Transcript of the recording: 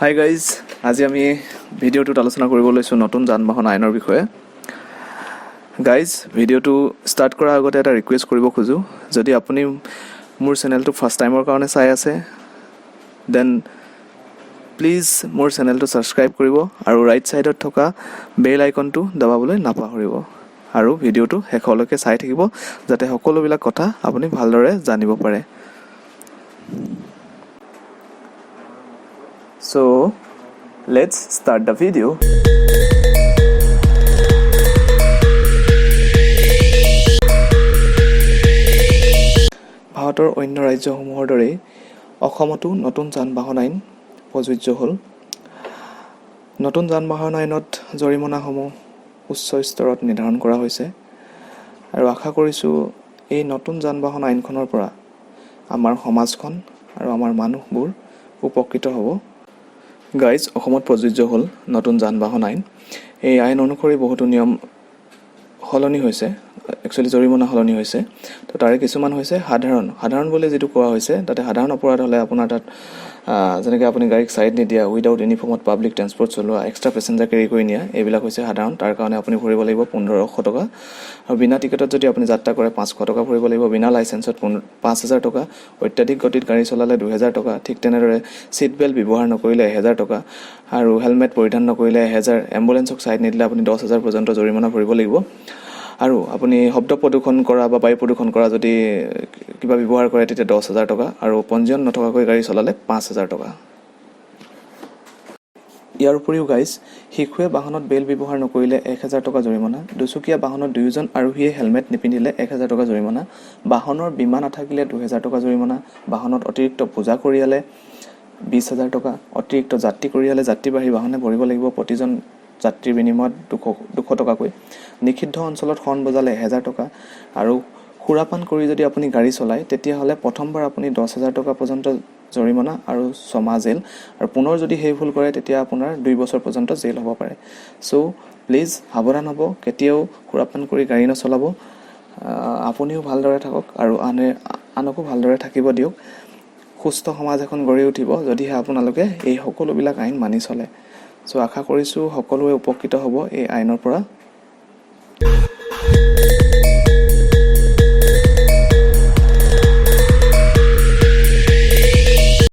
Hi guys, আজি আমি ভিডিঅ'টোত আলোচনা কৰিব লৈছোঁ নতুন যান বাহন আইনৰ বিষয়ে। গাইজ, ভিডিঅ'টো ষ্টাৰ্ট কৰাৰ আগতে এটা ৰিকুৱেষ্ট কৰিব খোজোঁ। যদি আপুনি মোৰ চেনেলটো ফাৰ্ষ্ট টাইমৰ কাৰণে চাই আছে, then please মোৰ চেনেলটো ছাবস্ক্ৰাইব কৰিব আৰু ৰাইট ছাইডত থকা বেল আইকনটো দবাবলৈ নাপাহৰিব আৰু ভিডিঅ'টো শেষলৈকে চাই থাকিব, যাতে সকলোবিলাক কথা আপুনি ভালদৰে জানিব পাৰে। So let's start the video. ভাৰতৰ অন্য ৰাজ্যসমূহৰ দৰেই অসমতো নতুন যান বাহন আইন প্ৰযোজ্য হ'ল। নতুন যান বাহন আইনত জৰিমনাসমূহ উচ্চ স্তৰত নিৰ্ধাৰণ কৰা হৈছে আৰু আশা কৰিছোঁ এই নতুন যান বাহন আইনখনৰ পৰা আমাৰ সমাজখন আৰু আমাৰ মানুহবোৰ উপকৃত হ'ব। গাইজ, অসমত প্ৰযোজ্য হ'ল নতুন যান বাহন আইন। এই আইন অনুসৰি বহুতো নিয়ম সলনি হৈছে, একচুৱেলি জৰিমনা সলনি হৈছে। তো তাৰে কিছুমান হৈছে সাধাৰণ। সাধাৰণ বুলি যিটো কোৱা হৈছে, তাতে সাধাৰণ অপৰাধ হ'লে আপোনাৰ তাত যেনেকৈ আপুনি গাড়ীক ছাইড নিদিয়া, উইদাউট ইউনিফৰ্মত পাব্লিক ট্ৰেন্সপৰ্ট চলোৱা, এক্সট্ৰা পেচেঞ্জাৰ কেৰি কৰি নিয়া, এইবিলাক হৈছে সাধাৰণ। তাৰ কাৰণে আপুনি ভৰিব লাগিব 1500 টকা। আৰু বিনা টিকেটত যদি আপুনি যাত্ৰা কৰে, 500 টকা ভৰিব লাগিব। বিনা লাইচেঞ্চত 5000 টকা। অত্যাধিক গতিত গাড়ী চলালে 2000 টকা। ঠিক তেনেদৰে ছিট বেল্ট ব্যৱহাৰ নকৰিলে 1000 টকা আৰু হেলমেট পৰিধান নকৰিলে 1000। এম্বুলেঞ্চক ছাইড নিদিলে আপুনি 10,000 পৰ্যন্ত জৰিমনা ভৰিব লাগিব। আৰু আপুনি শব্দ প্ৰদূষণ কৰা বা বায়ু প্ৰদূষণ কৰা যদি কিবা ব্যৱহাৰ কৰে, তেতিয়া 10,000 টকা আৰু পঞ্জীয়ন নথকাকৈ গাড়ী চলালে 5000 টকা। ইয়াৰ উপৰিও গাইজ, শিশুৱে বাহনত বেল্ট ব্যৱহাৰ নকৰিলে 1000 টকা জৰিমনা। দুচকীয়া বাহনত দুয়োজন আৰোহীয়ে হেলমেট নিপিন্ধিলে 1000 টকা জৰিমনা। বাহনৰ বীমা নাথাকিলে 2000 টকা জৰিমনা। বাহনত অতিৰিক্ত বোজা কঢ়িয়ালে 20,000 টকা। অতিৰিক্ত যাত্ৰী কঢ়িয়ালে যাত্ৰীবাহী বাহনে ভৰিব লাগিব প্ৰতিজন যাত্ৰীৰ বিনিময়ত 200 200 টকাকৈ। নিষিদ্ধ অঞ্চলত হৰ্ণ বজালে 1000 টকা। আৰু সুৰাপান কৰি যদি আপুনি গাড়ী চলায়, তেতিয়াহ'লে প্ৰথমবাৰ আপুনি 10,000 টকা পৰ্যন্ত জৰিমনা আৰু ছমাহ জেল আৰু পুনৰ যদি সেই ভুল কৰে, তেতিয়া আপোনাৰ 2 বছৰ পৰ্যন্ত জেল হ'ব পাৰে। চ' প্লিজ সাৱধান হ'ব, কেতিয়াও সুৰাপান কৰি গাড়ী নচলাব। আপুনিও ভালদৰে থাকক আৰু আনে আনকো ভালদৰে থাকিব দিয়ক। সুস্থ সমাজ এখন গঢ়ি উঠিব, যদিহে আপোনালোকে এই সকলোবিলাক আইন মানি চলে। চ' আশা কৰিছোঁ সকলোৱে উপকৃত হ'ব এই আইনৰ পৰা।